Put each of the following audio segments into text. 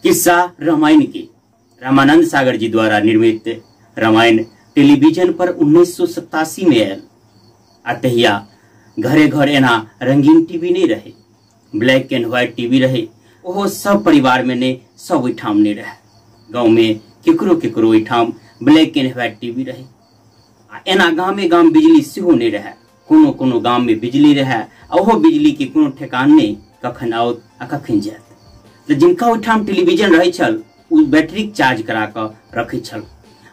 किस्सा रामायण के रामानंद सागर जी द्वारा निर्मित रामायण टेलीविजन पर 1987 में आयल आ तहिया घरे घर एना रंगीन टीवी नहीं रहे, ब्लैक एंड व्हाइट टीवी रहे। ओहो सब परिवार में ने सब ओहिठाम नहीं रहे, गाँव में केकरो केकरो ओहिठाम ब्लैक एंड व्हाइट टीवी रहे। आ एना गामे गाम बिजली सेहो नहीं रहे, कोनो कोनो गाम में बिजली रहे आ ओहो बिजली के कोनो ठेकान नहीं, कखन आओत आ कखन जायत। तो जिनका ओहिठाम टेलीविजन रहे छल ओ बैटरी चार्ज करा कऽ रखै छल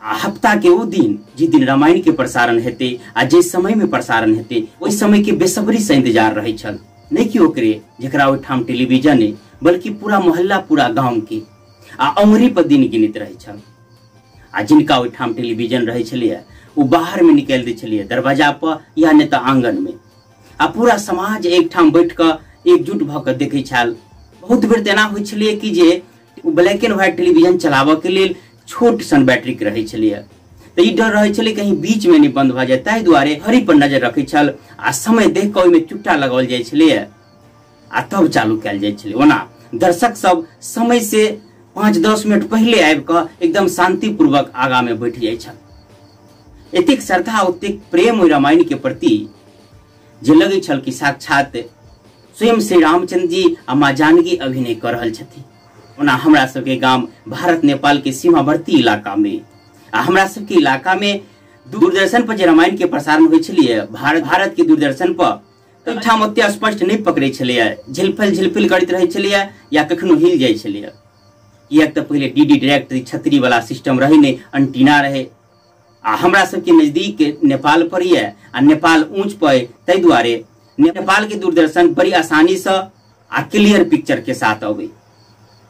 आ हफ्ता के ओ दिन जिस दिन रामायण के प्रसारण हेतै आ जे समय में प्रसारण हेतै ओहि समय के बेसब्री से इंतजार रहे छल। नहीं कि ओकरे जकरा ओहिठाम टेलीविजन है, बल्कि पूरा मोहल्ला पूरा गांव के आ अंगुरी पर दिन गिनैत रहे छल। आ जिनका ओहिठाम टेलीविजन रहे छलियै ओ बाहर में निकालि दै छलियै, दरवाजा पर या नहीं तऽ आंगन में, आ पूरा समाज एकठाम बैठ कऽ एकजुट भऽ कऽ देखै छल। बहुत बेर तऽ एना होइ छलियै कि जे ब्लैक एंड व्हाइट टेलीविजन चलाबऽ के लेल छोट सन बैटरीक रहै छलियै, तऽ ई डर रहै छलै कहीं बीच में नहीं बंद भऽ जाए, ताहि दुआरे घड़ी पर नजर रखै छल आ समय देख कऽ ओहिमे चुट्टा लगाओल जाइ छलैए आ तब चालू कयल जाइ छलै। ओना दर्शक सब समय से 5-10 मिनट पहिले आबि कऽ एकदम शांतिपूर्वक आगा में बैठ जाइ छल। एतेक श्रद्धा ओतेक प्रेम ओहि रामायण के प्रति जे लगै छल कि साक्षात स्वयं श्री रामचंद्र जी आ माँ जानकी अभिनय कऽ रहल छथिन। ओना हमरा सबके गाम भारत नेपाल के सीमावर्ती इलाका में आ हमरा सबके इलाका में दूरदर्शन पर जे रामायण के प्रसारण होइ छलियै भारत के दूरदर्शन पर, तऽ ओहिठाम ओते स्पष्ट नहि पकड़ै छलैए, झिलफिल झिलफिल करैत रहै छलैए या कखनो हिल जाइ छलैए। किएक तऽ पहिले डी डी डायरेक्ट छतरी वाला सिस्टम रहै नहि, अंटीना रहै आ हमरा सबके नजदीक नेपाल पर यऽ आ नेपाल ऊँच पर, ताहि दुआरे नेपाल के दूरदर्शन बड़ी आसानी से आ क्लियर पिक्चर के साथ अबै।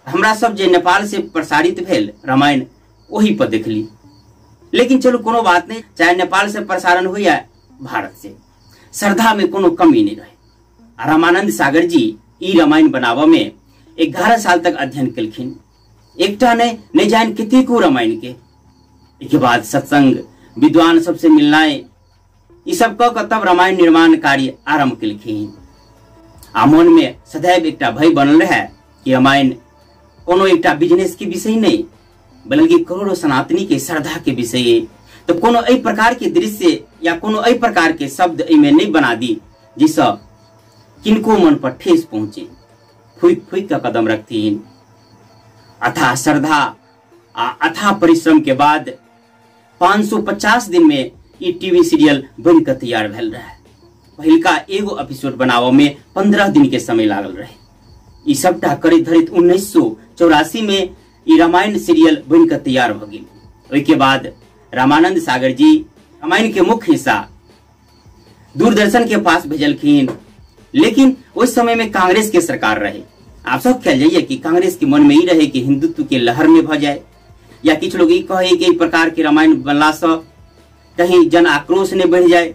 हमरा सब जे नेपाल से प्रसारित भेल रामायण ओही पर देखली। लेकिन चलू कोनो बात नहीं, चाहे नेपाल से प्रसारण हो या भारत से, श्रद्धा में कोनो कमी नहीं रहे। आ रामानंद सागर जी ई रामायण बनाबऽ में 11 साल तक अध्ययन केलखिन, एकटा नहीं जान कतेको रामायण के। एहिके बाद सत्संग विद्वान सबसे मिलनाइ ई सब कऽ कऽ तब रामायण निर्माण कार्य आरंभ केलखिन। आ मन में सदैव एकटा भय बनल रहे कि रामायण कोनो एकटा बिजनेस के विषय नहीं, बल्कि करोड़ों सनातनी के श्रद्धा के विषय है। तो कोनो एहि प्रकार के दृश्य या कोनो एहि प्रकार के शब्द एहिमे नहीं बना दी जिससे किनको मन पर ठेस पहुंचे। फूकि फूकि कऽ कदम रखथिन। अथाह श्रद्धा आ अथाह परिश्रम के बाद 550 दिन में ई टीवी सीरियल बन कऽ तैयार भेल रहे। पहिलका एगो एपिसोड बनाबऽ में 15 दिन के समय लागल रहे। ई सबटा करैत धरैत 1984 में ई रामायण सीरियल बन कऽ तैयार भऽ गेल। ओहिके बाद रामानंद सागर जी रामायण के मुख्य हिस्सा दूरदर्शन के पास भेजलखिन। लेकिन उस समय में कांग्रेस के सरकार रहे। आप सब ख्याल जाइए कि कांग्रेस के मन में ही रहे कि हिंदुत्व के लहर में भ जाए, या किछु लोग ई कहे कि प्रकार के रामायण बनला से कहीं जन आक्रोश नहीं बढ़ जाए।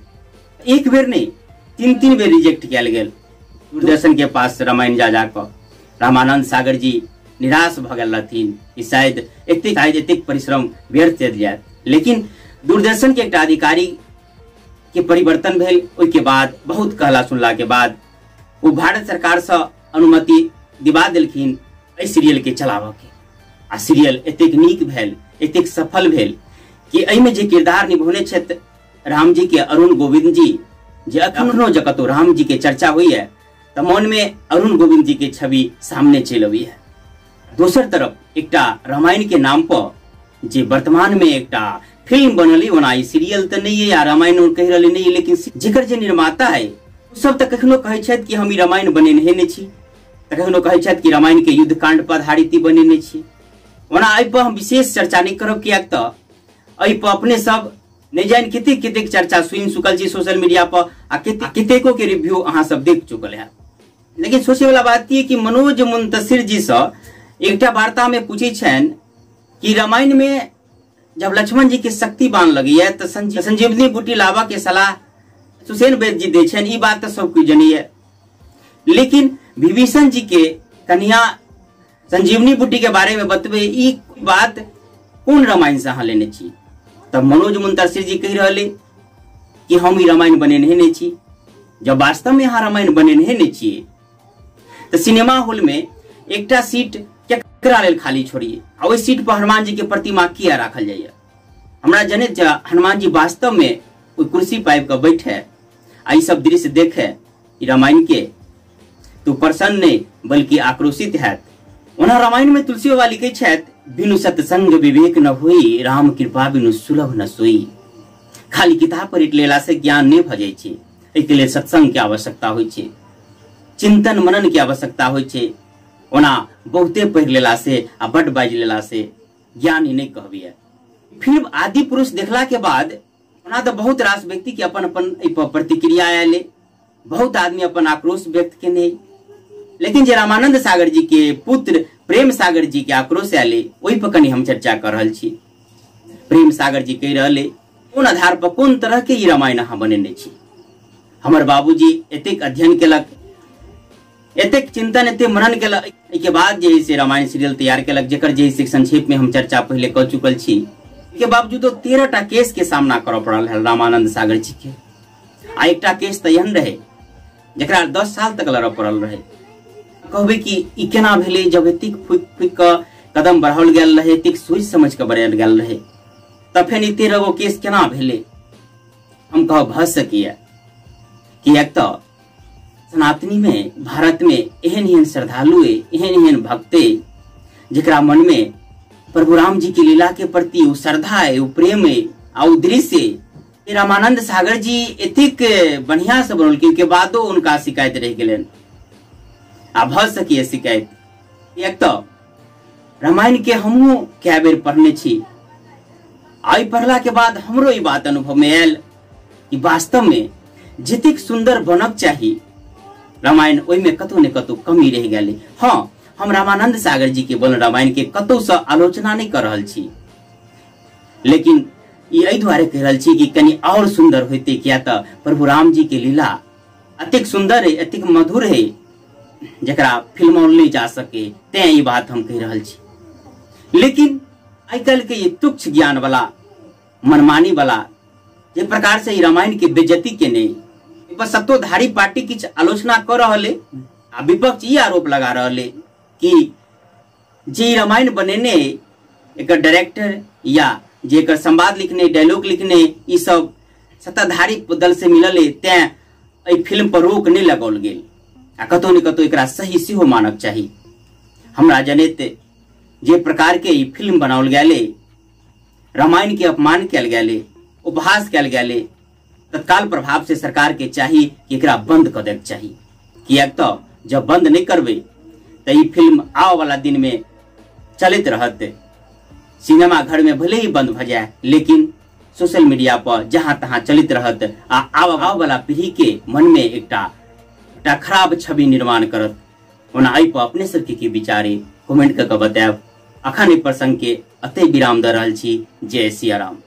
एक बेर नहीं, 3-3 बेर रिजेक्ट कयल गेल दूरदर्शन के पास रामायण जा जाकऽ। रामानंद सागर जी निराश भऽ गेल रहथिन कि शायद एतेक परिश्रम व्यर्थ चलि जायत। लेकिन दूरदर्शन के एकटा अधिकारी के परिवर्तन भेल। ओहिके बाद बहुत कहला सुनला के बाद ओ भारत सरकार से अनुमति दिवा देलखिन एहि सीरियल के चलाबऽ के। आ सीरियल एतेक नीक भेल, एतेक सफल भेल कि एहिमे जे किरदार निभौने छथि राम जी के अरुण गोविंद जी, जे अखनो जे कतौ राम जी के चर्चा होइए तऽ मन में अरुण गोविंद जी के छवि सामने चलि अबैए। दोसर तरफ एकटा रामायण के नाम पर जे वर्तमान में एकटा फिल्म बनल, ओना ई सीरियल तऽ नहीं है या रामायण कहि रहल नहीं, लेकिन जेकर जे निर्माता है सब तऽ कखनो कहै छथि कि हम ई रामायण बनेने नहि छी, तऽ कखनो कहै छथि कि रामायण के युद्ध कांड पर आधारित बनेने छी। ओना एहि पर हम विशेष चर्चा नहीं करब, किएक तऽ एहि पर अपने सब नहीं जानि कतेक कतेक चर्चा सुनि चुकल छी सोशल मीडिया पर आ कतेको के रिव्यू अहाँ सब देख चुकल है। लेकिन सोचे वाला बात यह कि मनोज मुंतशिर जी से एकटा वार्ता में पूछे छनि कि रामायण में जब लक्ष्मण जी के शक्ति बाण लगैया तो संजीवनी बूटी लावा के सलाह सुसेन वैद्य जी दै छनि, ई बात तो सब कोई जनैया, लेकिन विभीषण जी के कन्या संजीवनी बूटी के बारे में बतबे ई बात कोन रामायण से अहाँ लेने छी? तब मनोज मुंतशिर जी कहि रहले कि हम ई रामायण बनेने नहि छी। जब वास्तव में अहाँ रामायण बनेने नहि छियै तऽ सिनेमा हॉल में एकटा सीट एकरा लेल खाली छोड़िए। आ ओहि सीट पर हनुमान जी के प्रतिमा किया राखल जाइए? हमरा जनैत जे हनुमान जी वास्तव में ओहि कुर्सी पाबि कऽ बैठे आ ई सब दृश्य देखे रामायण के, तो प्रसन्न नहीं बल्कि आक्रोशित हैत। ओना रामायण में तुलसी बाबा लिखे छथि, बिनु सत्संग विवेक न होई, राम कृपा बिनु सुलभ न सोई। खाली किताब पढ़ि लेला से ज्ञान नहीं भऽ जाइ छै, एहिके लेल सत्संग के आवश्यकता होइ छै, चिंतन मनन के आवश्यकता होइ छै। ओना बहुते पढ़ि लेला से आ बड बाजि लेला से ज्ञानी नहीं कहबिए। फिल्म आदि पुरुष देखला के बाद ओना तऽ बहुत रास व्यक्ति के अपन अपन एहि पर प्रतिक्रिया आयल, बहुत आदमी अपन आक्रोश व्यक्त केने, लेकिन जे रामानंद सागर जी के पुत्र प्रेम सागर जी के आक्रोश आयल ओहि पर कनि हम चर्चा कर रहल छी। प्रेम सागर जी कहि रहल कोन आधार पर कोन तरह के ई रामायण अहाँ बनेने छी? हमर बाबूजी एतेक अध्ययन केलक, एतेक चिंतन, एतेक मनन केलक, एहिके बाद जे है से रामायण सीरियल तैयार केलक, जेकर जे है संक्षेप में हम चर्चा पहले कऽ चुकल छी। के बावजूदो 13 टा केस के सामना करऽ पड़ल है रामानंद सागर जी के। आ एकटा केस तऽ एहन रहे जकरा 10 साल तक लड़ऽ पड़ल रहे। कहबै कि ई केना भेलै जब एतेक फूकि फूकि कऽ कदम बढ़ाओल गेल रहे, एतेक सोचि समझ कऽ बढ़ायल गेल रहे, तऽ फेर ई 13 गो केस केना भेलै? हम कहब भऽ सकैए, किएक तऽ सनातनी में भारत में एहन एहन श्रद्धालु एहन एहन भक्त जकरा मन में प्रभु राम जी के लीला के प्रति वो श्रद्धा है, वो प्रेम है आ वो दृश्य है। रामानंद सागर जी एतेक बढ़िया से बनौलखिन के बादो उनका शिकायत रहि गेलनि आ भऽ सकैए शिकायत। एक तऽ रामायण के हमहूँ कए बेर पढ़ने छी, आ पढ़ला के बाद हमरो ई बात अनुभव में आयल कि वास्तव में जतेक सुंदर बनक चाही रामायण ओहिमे कतौ ने कतौ कमी रहि गेलै। हाँ, हम रामानंद सागर जी के बनल रामायण के कतौ से आलोचना नहीं कर रहल छी, लेकिन ई एहि दुआरे कहि रहल छी कि कनि और सुंदर होइते, किया तऽ प्रभु राम जी के लीला एतेक सुंदर है, एतेक मधुर है, जकरा फिल्माओल नहीं जा सके, तें ई बात हम कहि रहल छी। लेकिन आइ काल्हि के ये तुच्छ ज्ञान वाला, मनमानी वाला जे प्रकार से रामायण के बेइज्जती केने, बस सत्ताधारी पार्टी किछु आलोचना कर रहल है आ विपक्ष ई आरोप लगा रहल है कि जे रामायण बनेने एकर डायरेक्टर या जे एकर संवाद लिखने, डायलॉग लिखने, ई सब सत्ताधारी दल से मिलल है, तें एहि फिल्म पर रोक नहीं लगाओल गेल आ कतौ ने कतौ एकरा सही सेहो मानक चाही। हमरा जनैत जे प्रकार के ई फिल्म बनाओल गेल, रामायण के अपमान कयल गेल, उपहास कयल गेल, तत्काल प्रभाव से सरकार के चाही कि एकरा बंद कऽ दैके चाही, किएक तऽ जब बंद नहीं करबै तऽ ई फिल्म आबऽ वाला दिन में चलैत रहत। सिनेमा घर में भले ही बंद भऽ जाए, लेकिन सोशल मीडिया पर जहां तहां चलैत रहत आ आबऽ वाला पीढ़ी के मन में एकटा एकटा खराब छवि निर्माण करत। ओना एहि पर अपने सबके की विचार है कमेंट कऽ के बतायब। अखन एहि प्रसंग के अतै विराम दऽ रहल छी। जय सियाराम।